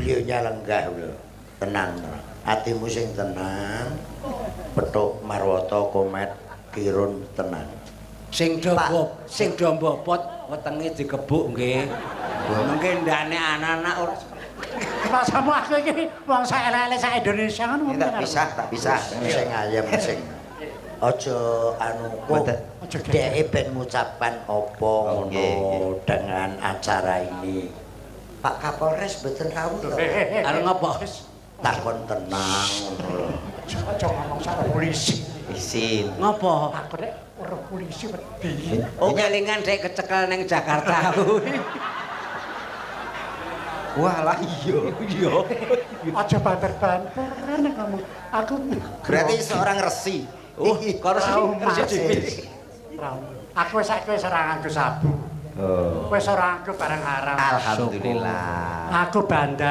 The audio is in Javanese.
Beliaunya lenggah lho. Tenang, tenang. Atimu sing tenang. Petuk Marwoto Komet Kirun tenang. Sing do Pak. Sing do mbopot wetenge digebuk nggih. Mengke ndane anak-anak ora. Masamu aku iki wong sak elek-elek sak Indonesia kan. Ini tak pisah, tak pisah. Sing ayem sing aja anu kok. Mboten. Aja geger. Dheke ben ngucapkan apa Oke, ngono dengan acara ini. Pak Kapolres mboten rawuh to? Arep ngopo? Takon tenang ngono lho. Aja ngomong sama polisi. Isin. Ngopo? Aku nek ora polisi wedi. Oh, kelingan dek kecekel ning Jakarta kuwi. Wah lah iya. Iya. Aja banter-banter nek ngomong. Aku Berarti seorang resi. Oh, karo Trauma. resi. Trauma. Aku wis saiki wis ora nganggo sabu. Oh. Wis ora nganggo barang haram. Alhamdulillah. Aku bandar.